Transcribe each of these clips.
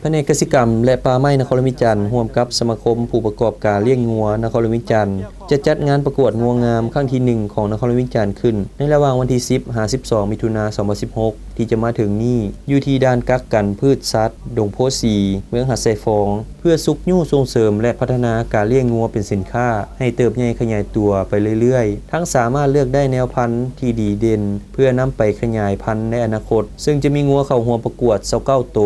ພະແນກກະສິກຳ ແລະ ປ່າໄມ້ນະຄອນຫຼວງວຽງຈັນ ຮ່ວມກັບສະມາຄົມຜູ້ປະກອບການລ້ຽງງົວນະຄອນຫຼວງວຽງຈັນ ຈະຈັດງານປະກວດງົວງາມຄັ້ງທີໜຶ່ງຂອງນະຄອນຫຼວງວຽງຈັນຂຶ້ນ ໃນລະຫວ່າງວັນທີສິບ ຫາ ສິບສອງ ມິຖຸນາ ສອງພັນສິບຫົກ ທີ່ຈະມາເຖິງນີ້ ຢູ່ທີ່ດ່ານກັກກັນພືດສັດ ດົງໂພສີ ເມືອງຫາດຊາຍຟອງ ເພື່ອຊຸກຍູ້ສົ່ງເສີມ ແລະ ພັດທະນາການລ້ຽງງົວເປັນສິນຄ້າ ໃຫ້ເຕີບໃຫຍ່ຂະຫຍາຍຕົວໄປເລື້ອຍໆ ທັງສາມາດເລືອກໄດ້ແນວພັນທີ່ດີເດັ່ນ ເພື່ອນຳໄປຂະຫຍາຍພັນໃນອະນາຄົດ, ເຊິ່ງຈະມີງົວເຂົ້າຮ່ວມປະກວດຊາວເກົ້າໂຕ,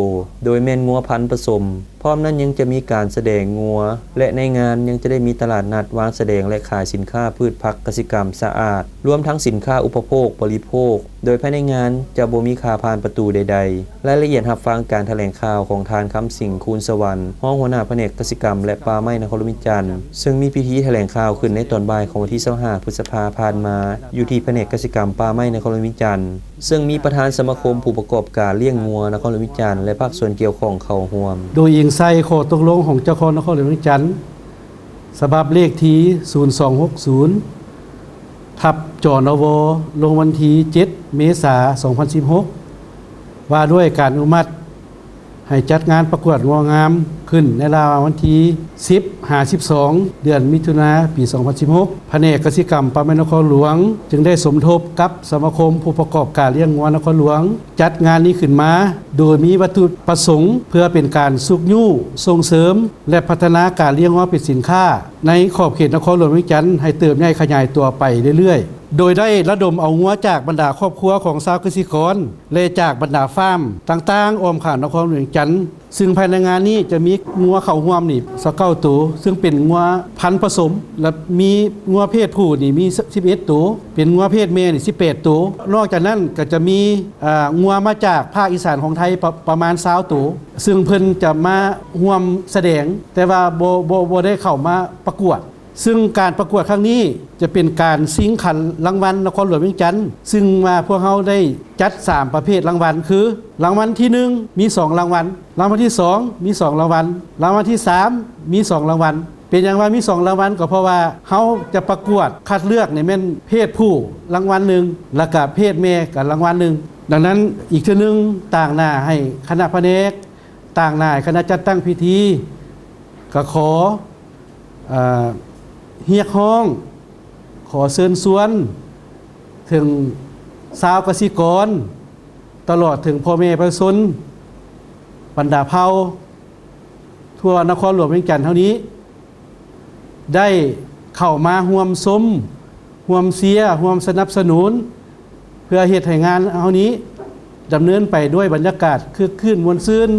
ໂດຍແມ່ນງົວພັນປະສົມ. ພ້ອມນັ້ນຍັງຈະມີການສະແດງງົວ ແລະ ໃນງານຍັງຈະໄດ້ມີຕະຫຼາດນັດວາງສະແດງ ແລະ ຂາຍສິນຄ້າພືດຜັກກະສິກຳສະອາດ, ລວມທັງສິນຄ້າອຸປະໂພກບໍລິໂພກ, ໂດຍພາຍໃນງານຈະບໍ່ມີຄ່າຜ່ານປະຕູໃດໆ. ລາຍລະອຽດຮັບຟັງການຖະແຫຼງຂ່າວຂອງທ່ານ ຄຳສິງ ຄູນສະຫວັນ ຮອງຫົວໜ້າພະແນກກະສິກຳ ແລະ ປ່າໄມ້ນະຄອນຫຼວງວຽງຈັນ ເຊິ່ງມີພິທີຖະແຫຼງຂ່າວຂຶ້ນໃນຕອນບ່າຍຂອງວັນທີຊາວຫ້າ ພຶດສະພາຜ່ານມາ ຢູ່ທີ່ພະແນກກະສິກຳ ປ່າໄມ້ນະຄອນຫຼວງວຽງຈັນ ເຊິ່ງມີປະທານສະມາຄົມຜູ້ປະກອບການລ້ຽງງົວນະຄອນຫຼວງວຽງຈັນ ແລະ ພາກສ່ວນກ່ຽວຂ້ອງເຂົ້າຮ່ວມ. ໂດຍອີງໃສ່ຂໍ້ຕົກລົງຂອງເຈົ້າຄອງນະຄອນຫຼວງວຽງຈັນ ສະບັບເລກທີ ສູນສອງຫົກສູນ ທັບ ຈນວ ລົງວັນທີເຈັດ ເມສາ ສອງພັນສິບຫົກ ວ່າດ້ວຍການອະນຸມັດ ໃຫ້ຈັດງານປະກວດງົວງາມຂຶ້ນໃນລະຫວ່າງວັນທີສິບ ຫາ ສິບສອງ ເດືອນມິຖຸນາ ປີສອງພັນສິບຫົກ ພະແນກກະສິກຳ ປ່າໄມ້ນະຄອນຫຼວງ ຈຶ່ງໄດ້ສົມທົບກັບສະມາຄົມຜູ້ປະກອບການລ້ຽງງົວນະຄອນຫຼວງ ຈັດງານນີ້ຂຶ້ນມາ ໂດຍມີວັດຖຸປະສົງເພື່ອເປັນການຊຸກຍູ້, ສົ່ງເສີມ ແລະ ພັດທະນາການລ້ຽງງົວເປັນສິນຄ້າ ໃນຂອບເຂດນະຄອນຫຼວງວຽງຈັນ ໃຫ້ເຕີບໃຫຍ່ຂະຫຍາຍຕົວໄປເລື້ອຍໆ ໂດຍໄດ້ລະດົມເອົາງົວຈາກບັນດາຄອບຄົວຂອງຊາວກະສິກອນ ແລະ ຈາກບັນດາຟາມຕ່າງໆ ອ້ອມຂ້າງນະຄອນຫຼວງວຽງຈັນ ຊຶ່ງພາຍໃນງານນີ້ຈະມີງົວເຂົ້າຮ່ວມນີ້ຊາວເກົ້າໂຕ ຊຶ່ງເປັນງົວພັນປະສົມ ແລະ ມີງົວເພດຜູ້ນີ້ມີສິບເອັດໂຕ ເປັນງົວເພດແມ່ນີ້ສິບແປດໂຕ. ນອກຈາກນັ້ນກໍຈະມີ ອາ ງົວມາຈາກພາກອີສານຂອງໄທປະ ປະມານຊາວໂຕ ຊຶ່ງເພິ່ນຈະມາຮ່ວມສະແດງ ແຕ່ວ່າບໍ່ ບໍ່ ບໍ່ໄດ້ເຂົ້າມາປະກວດ. ຊຶ່ງການປະກວດຄັ້ງນີ້ຈະເປັນການຊິງຂັນລາງວັນນະຄອນຫຼວງວຽງຈັນ ຊຶ່ງວ່າພວກເຮົາໄດ້ຈັດສາມປະເພດລາງວັນ ຄື ລາງວັນທີໜຶ່ງ ມີສອງລາງວັນ, ລາງວັນທີສອງ ມີສອງລາງວັນ, ລາງວັນທີສາມ ມີສອງລາງວັນ. ເປັນຫຍັງວ່າມີສອງລາງວັນ? ກໍເພາະວ່າເຮົາຈະປະກວດຄັດເລືອກນີ້ແມ່ນເພດຜູ້ລາງວັນໜຶ່ງ ແລ້ວກະເພດແມ່ກະລາງວັນໜຶ່ງ. ດັ່ງນັ້ນ ອີກເທື່ອໜຶ່ງ ຕາງໜ້າໃຫ້ຄະນະພະແນກ ຕາງໜ້າໃຫ້ຄະນະຈັດຕັ້ງພິທີ ກໍຂໍ ເອີ ຮຽກຮ້ອງ ຂໍເຊີນຊວນເຖິງຊາວກະສິກອນ ຕະຫຼອດເຖິງພໍ່ແມ່ປະຊາຊົນ ບັນດາເຜົ່າ ທົ່ວນະຄອນຫຼວງວຽງຈັນເຮົານີ້ ໄດ້ເຂົ້າມາຮ່ວມຊົມ ຮ່ວມເຊຍ ຮ່ວມສະໜັບສະໜູນ ເພື່ອເຮັດໃຫ້ງານເຮົານີ້ດຳເນີນໄປດ້ວຍບັນຍາກາດຄຶກຄື້ນມ່ວນຊື່ນ.